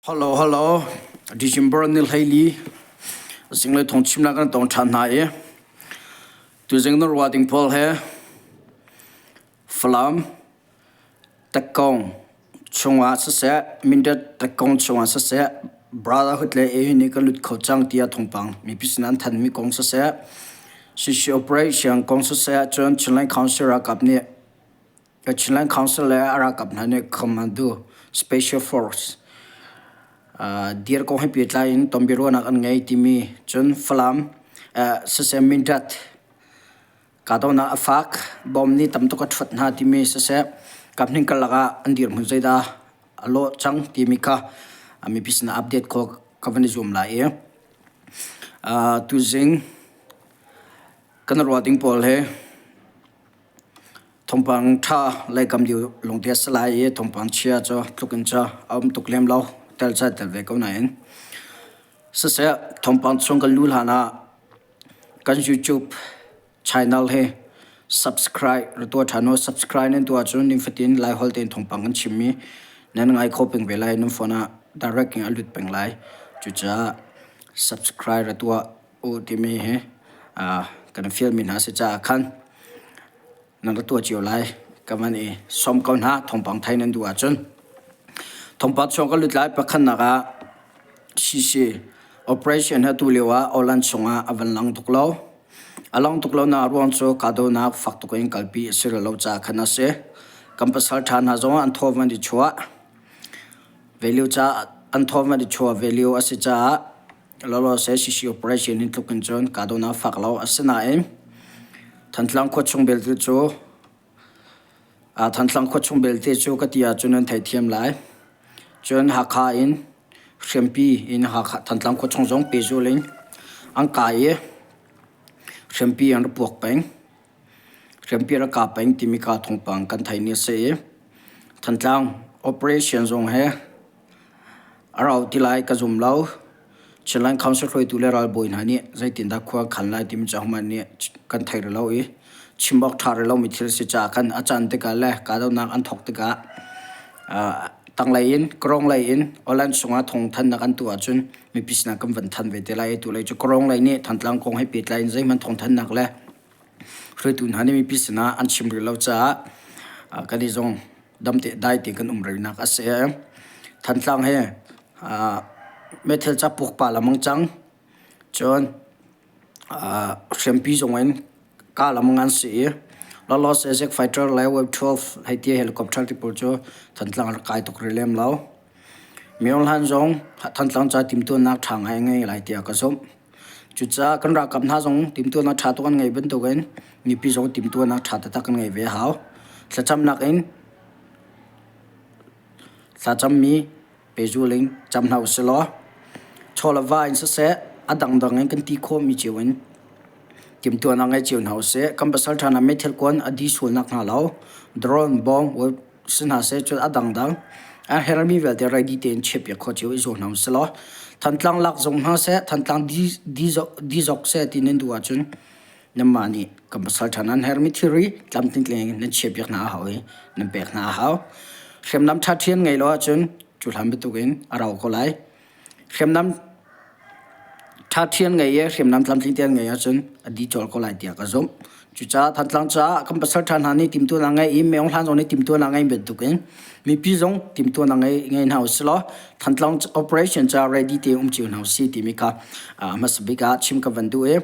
Hello, hello. December ni 14 zinglei thawngchimnak kan tong ṭhan hna i tuzing na ruah ding pawl he Falam Takkong chungah siseh, Mindat Takkong chungah siseh, Brotherhood le AA nih kan lut kho cang tiah thawngpang mipi sin an thanmi kong siseh, CC operation kong siseh, cun Chinland Council ralkap nih Chinland Council le a ralkap hna nih Commando Special Force dir kong he pehtlai in tonbiaruahnak an ngei timi cun Falam siseh Mindat Kahdohnak a fak, bom nih tam tuk a ṭhuat hna timi siseh, kaphnih karlak ah an dirhmun zeidah a lawh cang timi kha mipi sinah update khawh ka van i zuam lai i tuzing kan ruah ding pawl hi thawngpang ṭha lei kam deuh lawngte a si lai i thawngpang chia cu tluk in cu a um tuk lem lo, tel cu ai tel ve ko nain. Siseh, thawngpang chung kan luh hlan ah Kan YouTube channel hi subscribe ra tuah ṭhan u. Subscribe nan tuah ahcun nifatin Laiholh tein thawngpang kan chimmi nan ngai kho peng ve lai. Nan phone ah direct in a lut peng lai. Cucaah subscribe ra tuah u timi hi kan fialmi hna si caah khan nan ra tuah cio lai. Ka van i sawm ko hna thawngpang thei nan duh ahcun. Thawngpang chung ka lut lai pakhatnak ah CC operation hi atu lio ah Aw-lan chungah a van lang tuk lo. A lang tuk lonak a ruang cu kahdohnak fak tuk in kalpi a si rih lo caah khan a si. Kan pasal ṭha hna zong an thaw van i chuah ve lio caah an thaw van i chuah ve lio a si caah lawlawse CC operation hin tluk in cun kahdohnak fak lo. Asinain Thantlang khuachung belte cu Thantlang khuachung belte cu ka ti ahcun nan theithiam lai. Cun Hakha in hriampi in Hakha Thantlang khuachung zong pehzul in an kai i hriampi an rak puak peng. Hriampi rak kah peng timi ka thawngpang kan theih ni a si i Thantlang operation zong he A rau ti lai ka zum lo. Chinland Council hruaitu le ralbawi hna nih zeitindah khua an khan lai timi cu ahohmanh nih kan thei rih lo i chim awk ṭha rih lomi thil a si caah khan a caan tikah le kahdohnak an thawk tikah tanglei in Kawrong lei in Awlan chungah thawngthanhnak an tuah ahcun mipi sinah kan van thanh ve te lai i tulei cu Kawrong lei nih Thantlang kong he pehtlai in zeihmanh thawngthanhnak le hruaitu hna nih mipi sinah an chim rih lo caah kan i zong damte dai tein kan um rihnak a si. Thantlang hi meithal ca puk pa lamang cang. Cun hriampi zong in ka lamang an si i Lolos Ezek fighter le Web 12 hei ti helicopter ti pawl cu Thantlang rak kai tuk rih lem lo. Myo Hlan zong Thantlang ca timtuannak ṭha ngai a ngei lai tiah ka zumh. Cucaah kan ralkap hna zong timtuahnak ṭha tuk an ngei bantukin mipi zong timtuahnak ṭha taktak kan ngei ve a hau. Thlacamnak in thlacammi pehzul in cam hna usih law chaw le va in siseh a dangdang in kan ti khawhmi cio in timtuahnak ngei cio hna usih. Kan pasal ṭha hna meithal kuan a di sual nakhnga lo drone bom si hna seh cun a dangdang an herhmi vialte ready tein chiahpiak khawh cio i zuam hna usih law Thantlang lak zong hna seh Thantlang di zok seh ti nan duh ahcun nanmah nih kan pasal ṭha nan herhmi thilri tlamtling nan chiahpiak hna a hau i nan pek hna a hau. Hriamnam ṭha ṭhian ngei lo ahcun cu hlan bantuk in a rau ko lai. Hriamnam ṭha ṭhian ngei i hriamnam tlamtling te an ngei ahcun a di colh ko lai tiah ka zumh. Cucaah Thantlang caah kan pasal ṭha hna nih timhtuahnak ngei i Myo Hlan zong nih timhtuahnak ngei bantukin mipi zong timhtuahnak ngei ngei hna usih law Thantlang operation caah ready tein um cio hna usih timi kha hmasa bik ah chim ka van duh i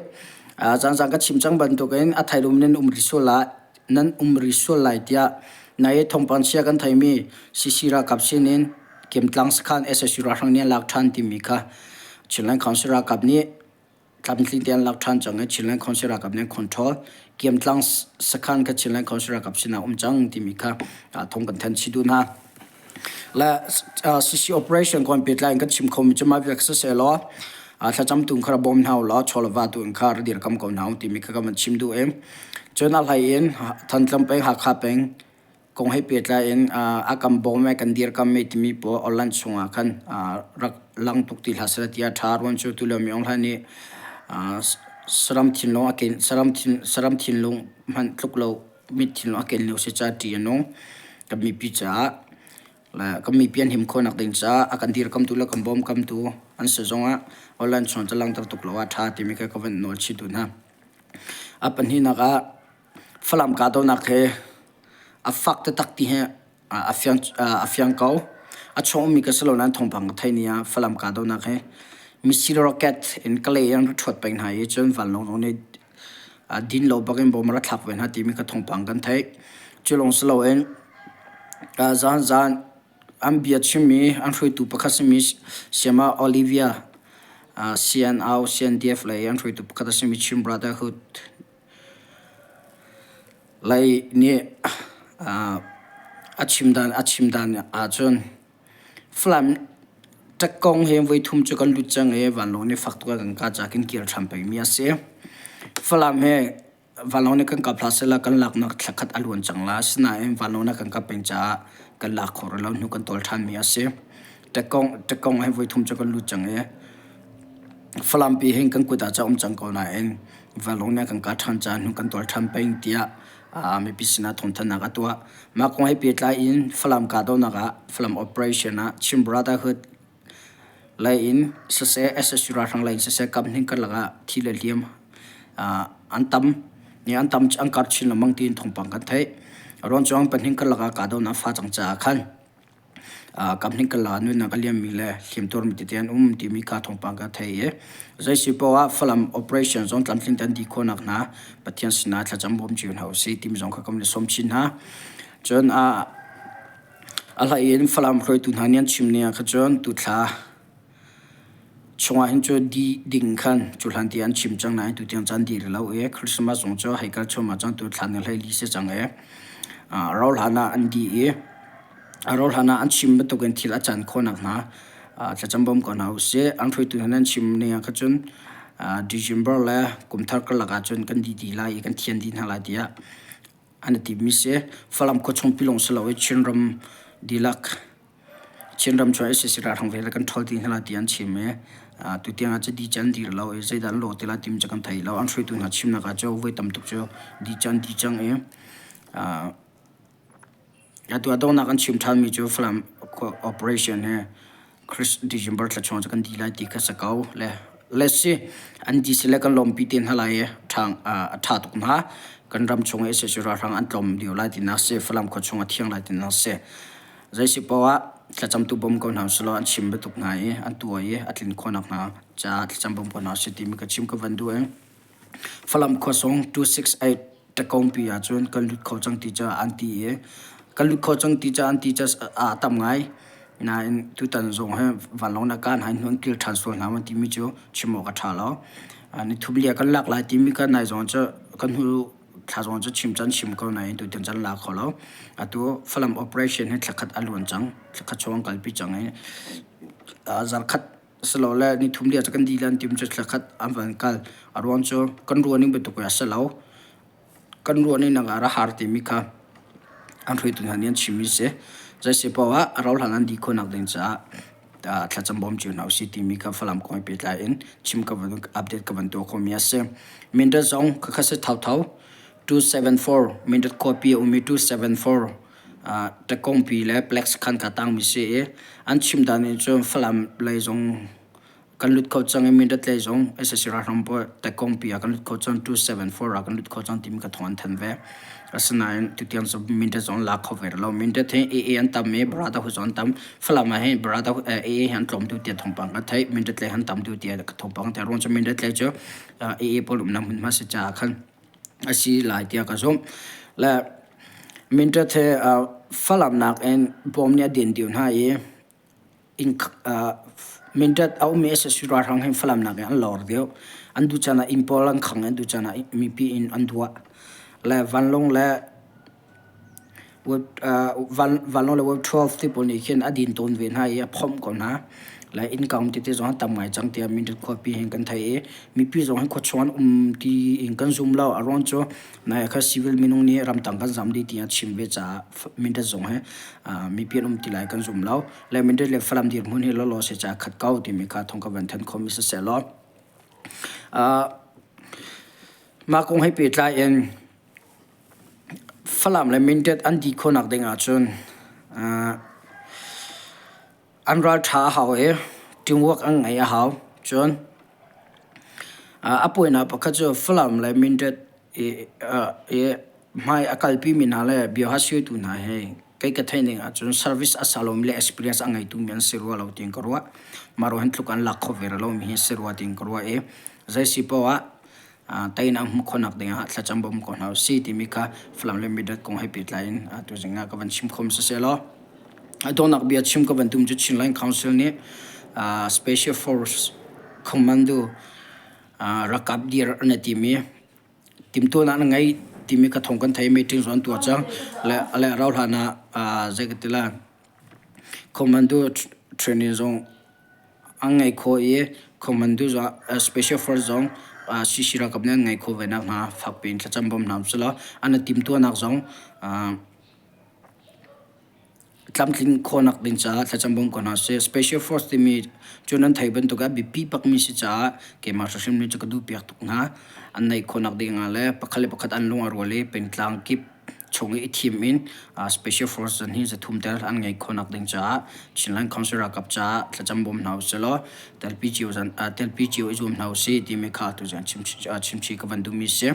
zanzang ka chim cang bantukin a thairum nan um rih sual lai nan um rih sual lai tiah nai thawngpang chia kan theimi CC ralkap sinin Kimtlang sakhan SSU ralhrang nih an lak ṭhan timi kha Chinland Council ralkap nih tlamtling te an lak ṭhan cang i Chinland Council ralkap nih an control. Kiamtlang sakhan kha Chinland Council ralkap sinah um cang timi kha thawng kan thanh chih duh hna. Le CC operation kong pehtlai in kan chim khomi cu mah vial kha siseh law thlacam tu in kha ra bawm hna u law chaw le va tu in kha ra dirkam ko hna u timi kha ka van chim duh i cun a hlei in Thantlang peng Hakha peng kong he pehtlai in a kan bawm i kan dirkam i timi pawl online chungah khan rak lang tuk ti hlah seh tiah ṭha ruan cu tulio mi Aung Hlaing nih saram thinlung a ken saram thin saram thinlung hmanh tluk lo mit thinlung a ken lio si caah ṭih a nung kan mipi caah. Le kan mipi an him khawhnak ding caah a kan dirkamtu le kan bawmkamtu an si zongah online chung cu langhter tuk lo ah ṭha timi kha ka van nawl chih duh hna. A pahnihnak ah Falam kahdohnak hi a fak taktak ti hi a fiang, a fiang ko. A chung ummi ka si lo nain thawngpang ka theih ni ah Falam kahdohnak hi missile rocket in Kalay in an rak ṭhuat peng hna i cun vanlawng zong nih din lo bak in bom a rak thlak ve hna timi kha thawngpang kan theih. Cu lawng si loin zanzan an bia chimmi an hruaitu pakhat simi Sayama Olivia CNO CNDF lei an hruaitu pakhat a simi Chin Brotherhood lei nih a chim dan a chim dan ahcun Falam ṭakkong hi voithum cu kan lut cang i vanlawng nih fak tuk a kan kah caah kan kir ṭhan pengmi a si. Falam hi vanlawng nih kan kap hlah sehla kan laknak thla khat a luan cang la. Asinain vanlawng nih a kan kap peng caah kan lak kho rih lo hnu kan tawl ṭhanmi a si. Ṭakkong ṭakkong hi voithum cu kan lut cang i Falam pi hin kan kut ah ca um cang ko nain vanlawng nih a kan kah ṭhan caah hnu kan tawl ṭhan peng tiah mipi sinah thawngthanhnak a tuah. Mah kong he pehtlai in Falam kahdohnak ah Falam operation ah Chin Brotherhood lei in siseh SSU ralhrang lei in siseh kaphnih karlak ah thi le hliam an tam an tam an karh chin lengmang tiin thawngpang kan theih. Rawn cuang pahnih karlak ah kahdohnak fa cang caah khan Kaphnih ka la nunnak a liammi le hliamtuarmi tete an um timi kha thawngpang ka thei i zeisi paoh ah Falam operation zong tlamtling tein dih khawhnak hna Pathian sinah thlacam bawm cio hna usih timi zong kha kan i sawm chin hna. Cun a hlei in Falam hruaitu hna nih an chim ning ah kha cun tuthla Chungah hin cu dih ding khan cuhlan ti an chim cang nain tutiang caan dih rih lo i Christmas zong cu hei kal chuahmah cang tu thla ni 14 si cang i rauhhlan ah an dih i rauhhlan ah an chim bantukin thil a can khawhnak hnga thlacam bawm ko hna usih. An hruaitu hna nih an chim ning ah khan cun December le kumthar karlak ah cun kan dih dih lai i kan thian dih hna lai tiah an i timmi si. Falam khuachung pi lawng si lo i Chinram dihlak Chinram cu sac ralhrang ve le kan ṭhawl ti hna ti an chim i tutiang ah cu di cu an dir lo i zeidah an lawh ti lai timi cu kan thei lo. An hruaitu hna chimnak ah cu voi tam tuk cu di cu an di cang i atu ah donghnak an chim ṭhanmi cu Falam operation hi December thla chung cu kan di lai ti kha si ko. Le let's see an di si le kan lawmpi te hna lai i a ṭha tuk hna. Kan ram chung i sac ralhrang an tlawm lio lai tinak si, Falam khua chung a thiang lai tinak si. Zeisi paoh ah thlacamtu bawm ko hna usih law an chim bantuk hna i an tuah i a tlin khawh nakhnga caah thlacam bawm ko hna usih timi ka chim ka van duh i Falam khua sung 268 Ṭakongpi ah cun kan lut kho cang ti caah an ti i kan lut kho cang ti caah an ti ca a tam ngai. Nain tutan zong hi vanlawng na kaan hai hnu an kil ṭhan sual hna maw timi cu chim awk a ṭha lo. Ni thum lia kan lak lai timi kan nai zong cu kan hnu thla zong cu chim can chim ko nain tutan can la kho lo. Atu Falam operation hi thlakhat a luan cang. Thlakhat chung an kalpi cang i zarkhat silole ni thum lia cu kan dih lan tim cu thlakhat an van kal. A ruang cu kan ruah ning bantuk a si lo. Kan ruah ning nak ah ra har timi kha an hruaitu hna nih an chimmi si. Zeisi paoh ah a rauh hlan an dih khawhnak ding caah thlacam bawm cio hna usih timi kha Falam kong he pehtlai in chim ka van update ka van tuah khawhmi a si. Mindat zong khakha si thauthau 274 Mindat khuapi a ummi 274 Takongpi le Plex khan ka tangmi si i an chim dan in cun Falam lei zong Kan lut kho cang i Mindat lei zong sac ralhrang pawl Taekwondo ah kan lut kho cang 274 ah kan lut kho cang timi ka thawng an thanh ve. Asinain tutiang cu Mindat zong an la kho ve rih lo. Mindat hi AA an tam i Brotherhood zong an tam. Falam ah hin Brotherhood AA hi an tlawm deuh tiah thawngpang ka theih. Mindat lei han tam deuh tiah ka thawngpang theih. Ruang cu Mindat lei cu AA pawl umnak hmunhma si caah khan a si lai tiah ka zumh. Le Mindat hi Falam nakin bawm nih a din deuh hna i Mindat a ummi sac ralhrang hi Falam nak in an lor deuh. An duh caan ah inn pawl an khang i an duh caan ah mipi inn an duah. Le vanlawng le vanlawng le wave 12 ti pawl nih khin a din tawn ve hna i a phomh ko hna. Le inn kang tete zong an tam ngai cang tiah Mindat khuapi hin kan theih i mipi zong hi khuachung an um ti in kan zum lo. A ruang cu nai kha civil minung nih ramtang kan zam dih ti a chim ve caah Mindat zong hi mipi an um ti lai kan zum lo. Le Mindat le Falam dirhmun hi lawlaw se ca khat ko timi kha thong ka van thanh khomi siseh law mah kong he pehtlai in Falam le Mindat an dih khawhnak ding ahcun. An ralṭha a hau i teamwork an ngeih a hau. Cun a puainak pakhat cu Falam le Mindat i hmai a kalpimi hna le bia-hasiatu hna hi kei ka theih ning ahcun service a sa lomi le experience a ngeitumi an si rua lo tiin ka ruah. Mah ruang hin tluk an lak kho ve rih lomi hi si rua tiin ka ruah i zei si paoh ah teinak hmuh khawhnak dingah thlacam bawm ko hna usih timi kha Falam le Mindat kong he pehtlai in tuzing ah ka van chim khom siseh law a donghnak bia chim ka van tum cu Chinland Council nih Special Force Commando ralkap dir an i timi timhtuahnak na ngei timi kha thawng kan thei meeting zong an tuah cang. Le le rau hlan ah zei ka ti lai commando training zong an ngei khawh i commando zong special force zong CC ralkap nih an ngei khawh ve nakhnga fakpi in thlacam bawm hna usih law an i timhtuahnak zong Tlamtlin khawhnak ding caah thlacam bawm ko hna seh. Special Force timi cu nan theih bantuk ah biapi bakmi si caah keimah hrimhrim nih cu ka duhpiak tuk hna. An neih khawhnak ding ah le pakhat le pakhat an lung a rual i pengtlang kip chung i i thim in Special Force zan hi 300 tel an ngeih khawhnak ding caah Chinland Council ralkap caah thlacam bawm hna usih law telpi cio zan telpi cio i zuam hna usih timi kha tuzing chimchih ka van duhmi si.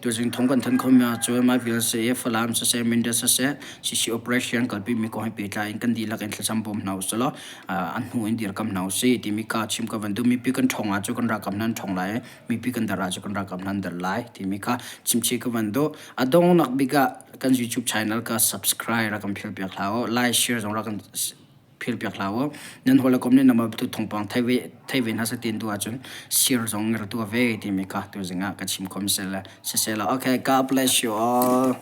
Tuzing thong kan thanh khomi ahcun mah vial si i Falam siseh Mindat siseh CC operation kalpi mi kong he pehtlai in kan dihlak in thlacam bawm hna usih law an hnu in dirkam hna usih timi kha chim ka van duh. Mipi kan ṭhawng ahcun kan ralkap hna an ṭhawng lai i mipi kan dar ahcun kan ralkap hna an dar lai timi kha chimchih ka van duh. A donghnak bik ah kan YouTube channel ka subscribe rak kan philh piak hlah u. Like share zong rak kan philpiak hlah u. Nan hawi le kom nih nangmah bantuk thawngpang thei ve thei ve hna seh ti an duh ahcun share zong na rak tuah ve timi kha tuzing ah ka chim khom seh le siseh law okay God bless you all.